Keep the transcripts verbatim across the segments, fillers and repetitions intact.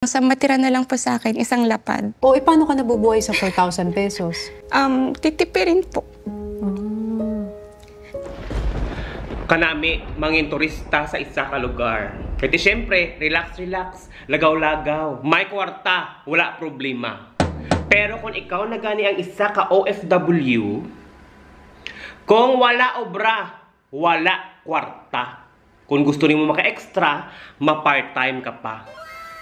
Sa matira na lang po sa akin, isang lapad. O, e, paano ka nabubuhay sa four thousand pesos? Um, titipirin po. Kanami, mangin turista sa isa ka lugar. Kaya siyempre, relax, relax, lagaw-lagaw. May kwarta, wala problema. Pero kung ikaw na gani ang isa ka O F W, kung wala obra, wala kwarta. Kung gusto nimo maka-extra, ma-part-time ka pa.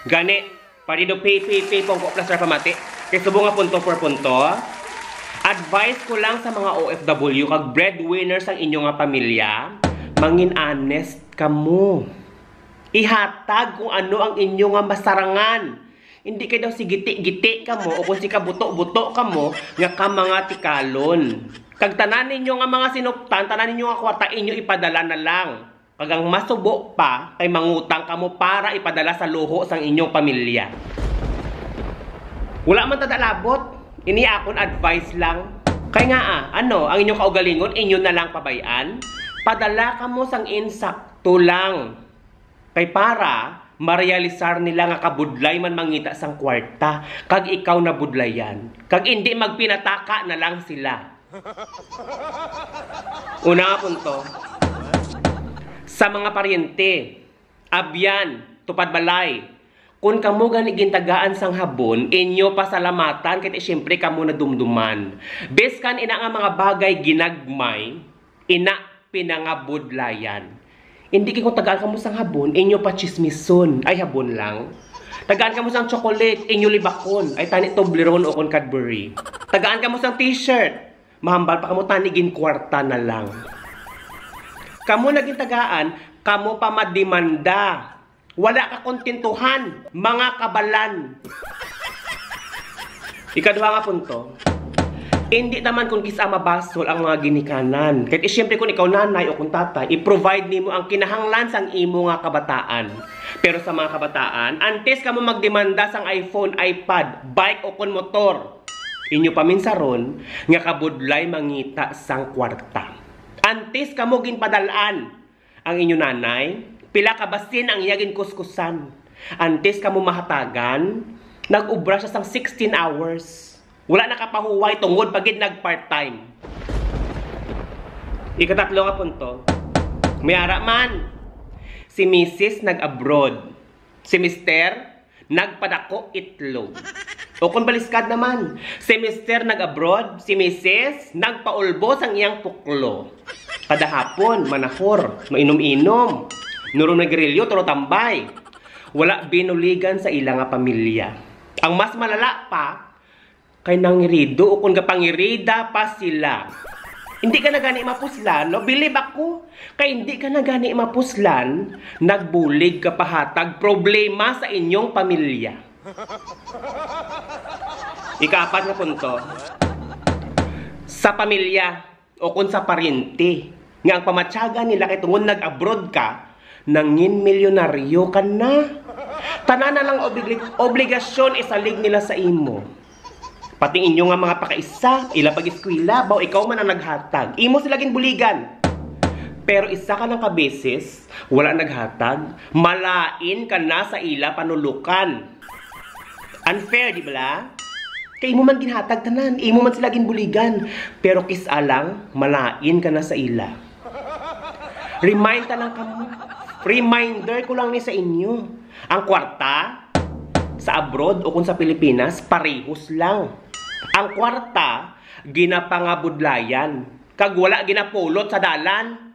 Gani, parido pay, pay, pay, pongko plus ra pamati. Kay subong nga punto por punto, advice ko lang sa mga O F W kag breadwinners ang inyo nga pamilya, mangin honest kamo. Ihatag kung ano ang inyo nga masarangan. Hindi kay daw si giti-giti kamo o kung si kabuto-buto kamo nga ka mga tikalon. Kag tanan ninyo nga mga sinuptan, tanan ninyo nga kwarta inyo ipadala na lang. Kag ang masubo pa kay mangutang kamo para ipadala sa luho sang inyong pamilya. Wala man ta da labot. Ini akon advice lang. Kay nga ah, ano, ang inyong kaugalingon inyo na lang pabay-an? Padala kamo sang insakto lang. Kay para marealisar nila nga kabudlay man mangita sang kwarta, kag ikaw nabudlayan, kag indi magpinataka na lang sila. Una nga punto, sa mga paryente, abyan, tupad balay, kung kamo gani gintagaan sang habon, inyo pasalamatan kay siyempre kamo nadumduman. Biskan ina nga mga bagay ginagmay, ina pinangabudlayan. Hindi kay kung tagaan kamo sang habon, inyo pa chismison, ay habon lang. Tagaan kamo sang chocolate, inyo libakon, ay tani Toblerone o kon Cadbury. Tagaan kamo sang t-shirt, mahambal pa kamo tani ginkwarta na lang. Kamo na gintagaan, kamo pa mademanda. Wala ka kontentuhan, mga kabalan. Ikaduha nga punto, indi naman kun kis-a mabasol ang mga ginikanan. Kay siyempre kun ikaw nanay o kun tatay, i-provide nimo ang kinahanglan sang imo nga kabataan. Pero sa mga kabataan, antes kamo magdemanda sang iPhone, iPad, bike o kun motor, inyo paminsaron nga kabudlay mangita sang kwarta. Antes kamo ginpadal-an ang inyo nanay, pila ka basin ang iya ginkuskusan. Antes kamo mahatagan, nag-ubra siya sang sixteen hours. Wala nakapahuway tungod pa gid nag-part-time. Ikatatlo nga punto, may ara man, si misis nag-abroad. Si mister, nagpadako itlog. O kung baliskad naman, si mister nag-abroad, si misis nagpaulbo sang iyang puklo. Kada hapon, manahor, mainom-inom. Nuro nagrilyo, turo tambay. Wala binuligan sa ila nga pamilya. Ang mas malala pa, kay nangirido o kung gapangirida pa sila. Hindi ka na gani mapuslan, no? Believe ako, kay hindi ka na gani mapuslan, nagbulig ka pahatag problema sa inyong pamilya. Ikaapat nga punto, sa pamilya o kung sa paryente nga ang pamatyagan nila kay tungod nag-abroad ka, nangin milyonaryo ka na. Tanan na lang obli- obligasyon isalig nila sa imo. Pati inyo nga mga pakaisa, ila pag-eskwela, baw ikaw man ang naghatag. Imo sila ginbuligan. Pero isa ka lang ka beses, wala naghatag, malain ka na sa ila panulukan. Unfair, di bala? Kay imo man ginhatag tanan, imo man sila ginbuligan. Pero kis-a lang, malain ka na sa ila. Remind ta lang kamo. Reminder ko lang ni sa inyo. Ang kwarta sa abroad o kung sa Pilipinas, parehos lang. Ang kwarta, ginapangabudlayan. Kag wala ginapulot sa dalan.